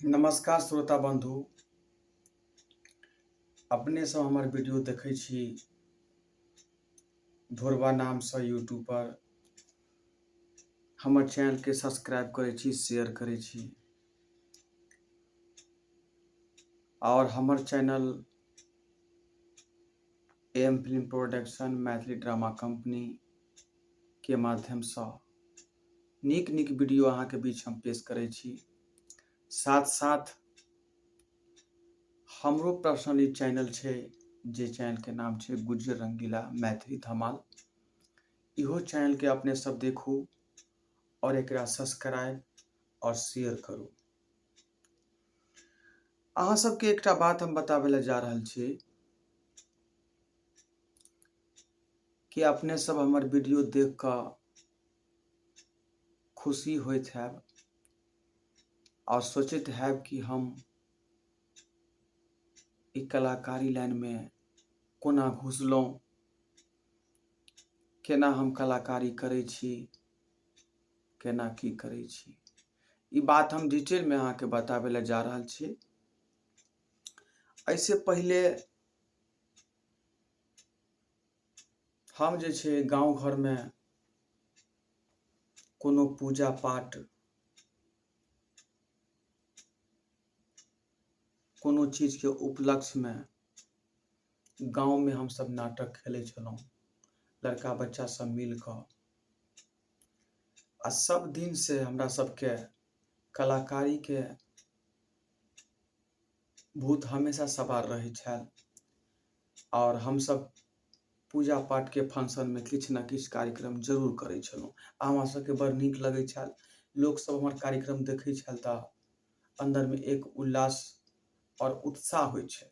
नमस्कार श्रोता बंधु, अपने सब हमर वीडियो देखै छी ढोरबा नामसँ यूट्यूब पर। हमर चैनलके सब्सक्राइब करै छी, शेयर करै छी आओर हमर channel M film production Maithili drama company के माध्यमसँ नीक नीक वीडियो अहाँके बीच हम पेश करै छी। साथ साथ हमरो पर्सनली चैनल छै, जे चैनलके नाम छै गुज्जर रंगीला मैथिली धमाल। इहो चैनलके अपने सब देखू और एकरा सब्सक्राइब और शेयर करू। अहाँ सबके एकटा बात हम बताबै लए जा रहल छी कि अपने सब हमर वीडियो देख कऽ खुशी होइत हैब और सोचैत हैब कि हम ई कलाकारी लाइनमे कोना घुसलहुँ, केना हम कलाकारी करै छी, केना की करै छी। ई बात हम डिटेलमे अहाँके बताबै लए जा रहल छी। एहिसँ पहिले हम जे छै गाँव घरमे कोनो पूजा पाठ, कोनो चीजके उपलक्ष्यमे गाँवमे हमसब नाटक खेलै छलहुँ, लड़का बच्चा सब मिल कऽ। आ सब दिनसँ हमरा सबके कलाकारीके भूत हमेशा सवार रहै छल आओर हमसब पूजा पाठके फंक्शनमे किछु ने किछु कार्यक्रम जरूर करै छलहुँ आ हमरा सबके बड़ नीक लगै छल। लोकसब हमर कार्यक्रम देखै छल तऽ अन्दरमे एक उल्लास आओर उत्साह होइ छै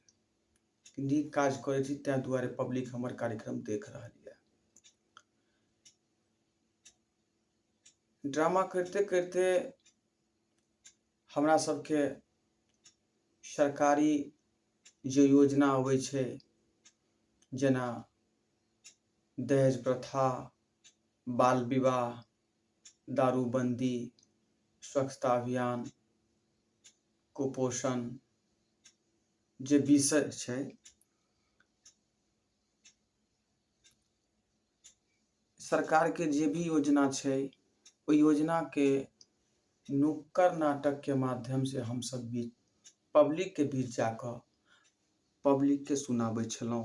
कि नीक काज करै छी, ताहि दुआरे पब्लिक हमर कार्यक्रम देख रहल यऽ। ड्रामा करिते करिते हमरा सबके सरकारी जे योजना अबै छै, जेना दहेज प्रथा, बाल विवाह, दारूबन्दी, स्वच्छता अभियान, कुपोषण जे विषय छै, सरकारके जे भी योजना छै ओहि योजनाके नुक्कड़ नाटकके माध्यमसँ हमसब भी पब्लिकके बीच जाकऽ पब्लिकके सुनाबै छलहुँ।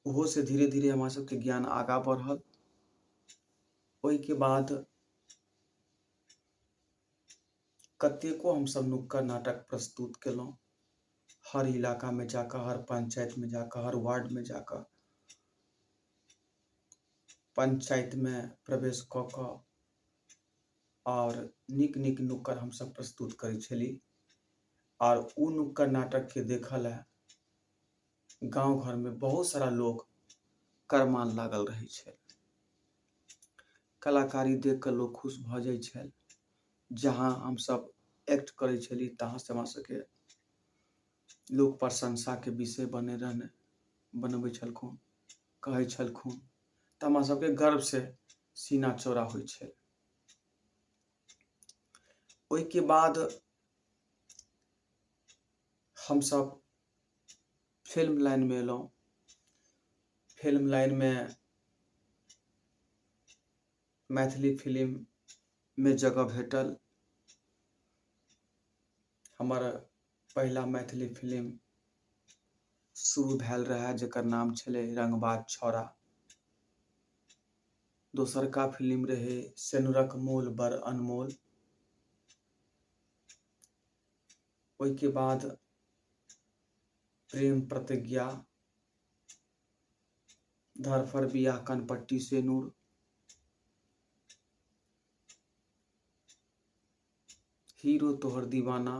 ओहोसँ धीरे धीरे हमरा सबके ज्ञान आगाँ बढ़ल। ओहिके बाद कतेको हमसब नुक्कड़ नाटक प्रस्तुत केलहुँ, हर इलाकामे जाकऽ, हर पंचायतमे जाकऽ, हर वार्डमे जाकऽ, पंचायतमे प्रवेश कऽ कऽ आओर नीक नीक नुक्कड़ हमसब प्रस्तुत करै छली। आओर ओ नुक्कड़ नाटकके देखऽ लए गाँव घरमे बहुत सारा लोक करमान लागल रहै छै। कलाकारी देख कऽ लोक खुश भऽ जाइ छल। जहाँ हमसब एक्ट करै छली तहाँ से हमरा सबके लोक प्रशंसाके विषय बने रहने बनबै छलखुन, कहै छलखुन, तऽ हमरा सबके गर्वसँ सीना चौड़ा होइ छै। ओहिके बाद हमसब फिल्म लाइनमे एलहुँ। फिल्म लाइनमे मैथिली फिल्ममे जगह भेटल। हमर पहिला मैथिली फिल्म शुरू भेल रहए, जकर नाम छलै रंगबाज छौड़ा। दोसरका फिल्म रहै सेनुरक मोल बड़ अनमोल। ओहिके बाद प्रेम प्रतिज्ञा, धरफड़ बियाह कनपट्टी सेनुर, हीरो तोहर दीवाना,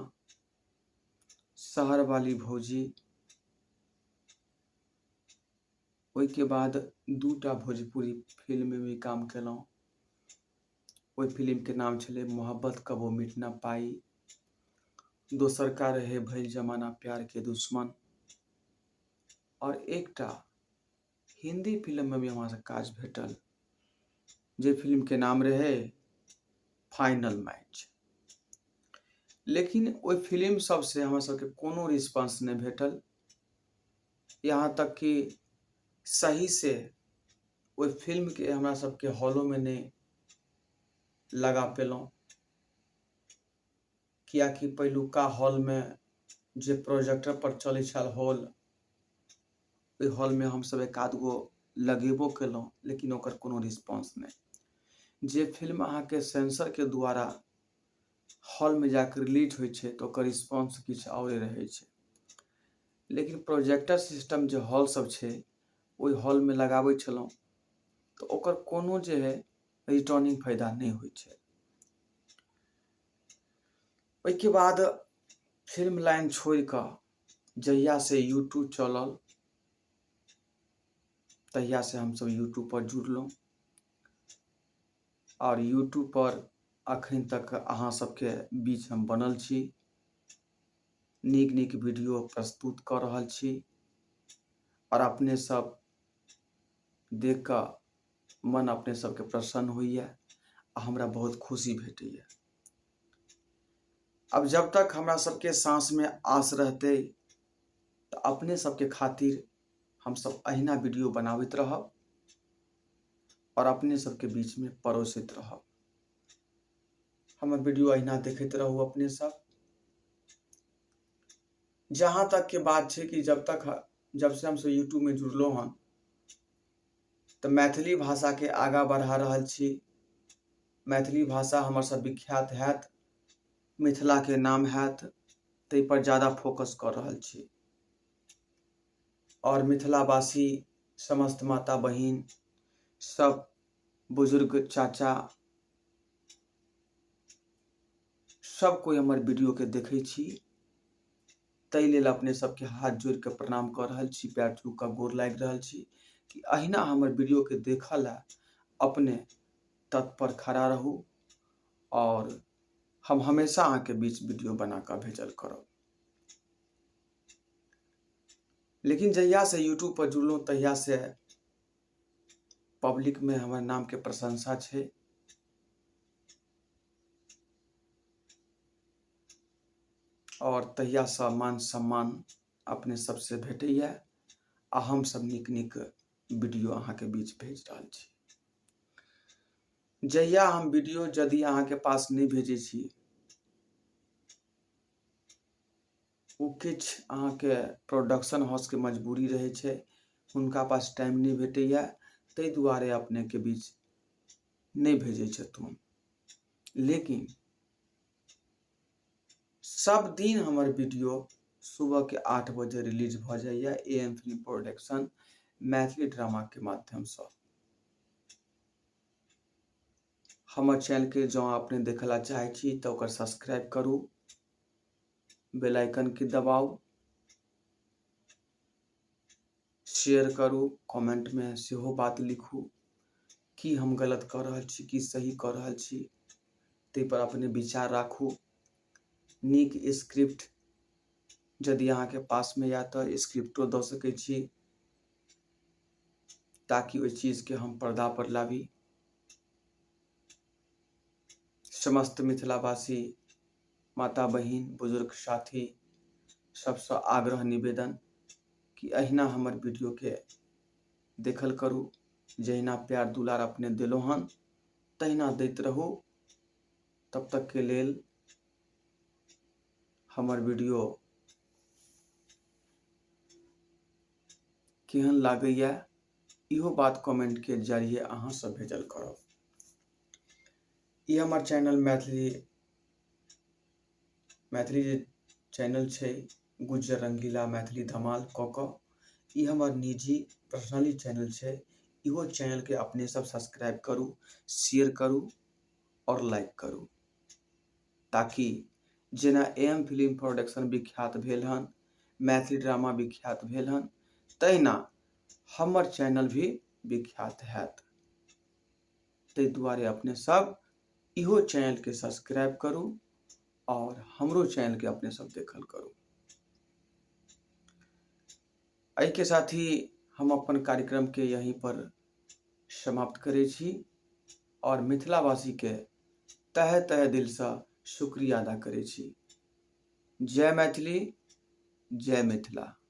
शहरवाली भौजी। ओहिके बाद दूटा भोजपुरी फिल्ममे भी काम केलहुँ। ओहि फिल्मके नाम छलै मोहब्बत कबो मिट ना पाई, दोसरका रहै भइल जमाना प्यार के दुश्मन। आओर एकटा हिन्दी फिल्ममे भी हमरा काज भेटल, जे फिल्मके नाम रहै फाइनल मैच। लेकिन ओहि फिल्म सबसँ हमरा सबके कोनो रिस्पांस नहि भेटल। यहाँ तक कि सही से ओहि फिल्मके हमरा सबके हॉलोमे नहि लगा पेलहुँ, कियाकि पहिलुका हॉलमे जे प्रोजेक्टर पर चलै छल हॉल, ओहि हॉलमे हमसब एक आध गो लगेबो केलहुँ, लेकिन ओकर कोनो रिस्पॉन्स नहि। जे फिल्म अहाँके सेंसरके द्वारा हॉलमे जाके रिलीज होइ छै तऽ ओकर रिस्पॉन्स किछु औरे रहै छै, लेकिन प्रोजेक्टर सिस्टम जे हॉल सब छै ओहि हॉलमे लगाबै छलहुँ तऽ ओकर कोनो जे है रिटर्निंग फायदा नहि होइ छै। ओहिके बाद फिल्म लाइन छोड़िकऽ जहियासँ यूट्यूब चलल तहियासँ हमसब यूट्यूबपर जुड़लहुँ आओर यूट्यूबपर अखन तक अहाँ सबके बीच हम बनल छी, नीक नीक वीडियो प्रस्तुत कऽ रहल छी आओर अपने सब देख कऽ मन अपने सबके प्रसन्न होइए आ हमरा बहुत खुशी भेटैए। अब जब तक हमरा सबके साँसमे आस रहतै तऽ अपने सबके खातिर हमसब अहिना वीडियो बनाबैत रहब आओर अपने सबके बीचमे परोसैत रहब। हमर वीडियो अहिना देखैत रहू अपने सब। जहाँ तक के बात छै कि जब से हमसब यूट्यूबमे जुड़लहुँ हन तऽ मैथिली भाषाके आगाँ बढ़ा रहल छी। मैथिली भाषा हमर सब विख्यात हैत, मिथिलाके नाम हैत, ताहि पर ज्यादा फोकस कऽ रहल छी। आओर मिथिलावासी समस्त माता बहिन सब बुजुर्ग चाचा सब कोइ हमर वीडियोके देखै छी, ताहि लेल अपने सबके हाथ जोड़िके प्रणाम कऽ रहल छी, पैर छू कऽ गोर लागि रहल छी कि अहिना हमर वीडियोके देखऽ लए अपने तत्पर खड़ा रहू और हम हमेशा अहाँके बीच वीडियो बना कऽ भेजल करब। लेकिन जहियासँ यूट्यूब पर जुड़लहुँ तहियासँ पब्लिकमे हमर नामके प्रशंसा छै। और तहियासँ मान सम्मान अपने सबसँ भेटैए आ हमसब नीक नीक वीडियो अहाँके बीच भेज रहल छी। जहिया हम वीडियो यदि अहाँके पास नहि भेजै छी, ओ किछु अहाँके प्रोडक्शन हाउसके मजबूरी रहै छै, हुनका पास टाइम नहि भेटैए, ताहि दुआरे अपनेके बीच नहि भेजै छथुन। लेकिन सब दिन हमर वीडियो सुबहके 8 बजे रिलीज भऽ जाइए A M film production Maithili ड्रामाके माध्यमसँ। हमर चैनलके जँ अपने देखय लए चाहै छी तऽ ओकर सब्सक्राइब करू, बेल आइकनके दबाउ, शेयर करू, कमेंटमे सेहो बात लिखू की हम गलत कऽ रहल छी की सही कऽ रहल छी, ताहिपर अपने विचार राखू। नीक स्क्रिप्ट यदि अहाँके पासमे यए तऽ स्क्रिप्टो दऽ सकै छी ताकि ओहि चीजके हम पर्दापर लाबी। समस्त मिथिलावासी माता बहिन बुजुर्ग साथी सबसँ आग्रह निवेदन कि अहिना हमर वीडियोके देखल करू, जहिना प्यार दुलार अपने देलहुँ हन तहिना दैत रहू। तब तक के लेल हमर वीडियो केहन लागैए इहो बात कमेंटके जरिए अहाँ सब भेजल करब। ई हमर चैनल मैथिली मैथिली जे चैनल छै गुज्जर रंगीला मैथिली धमाल कऽ कऽ, ई हमर निजी पर्सनली चैनल छै। इहो चैनलके अपने सब सब्सक्राइब करू, शेयर करू और लाइक करू, ताकि जेना ए एम फिल्म प्रोडक्शन विख्यात भेल हन, मैथिली ड्रामा विख्यात भेल हन, तहिना हमर चैनल भी विख्यात हैत। ताहि दुआरे अपने सब इहो चैनलके सब्सक्राइब करू और हमरो चैनलके अपने सब देखल करू। एहिके साथ ही हम अपन कार्यक्रमके यहीं पर समाप्त करै छी और मिथिलावासीके तहे तहे दिलसँ शुक्रिया अदा करै छी। जय मैथिली, जय मिथिला।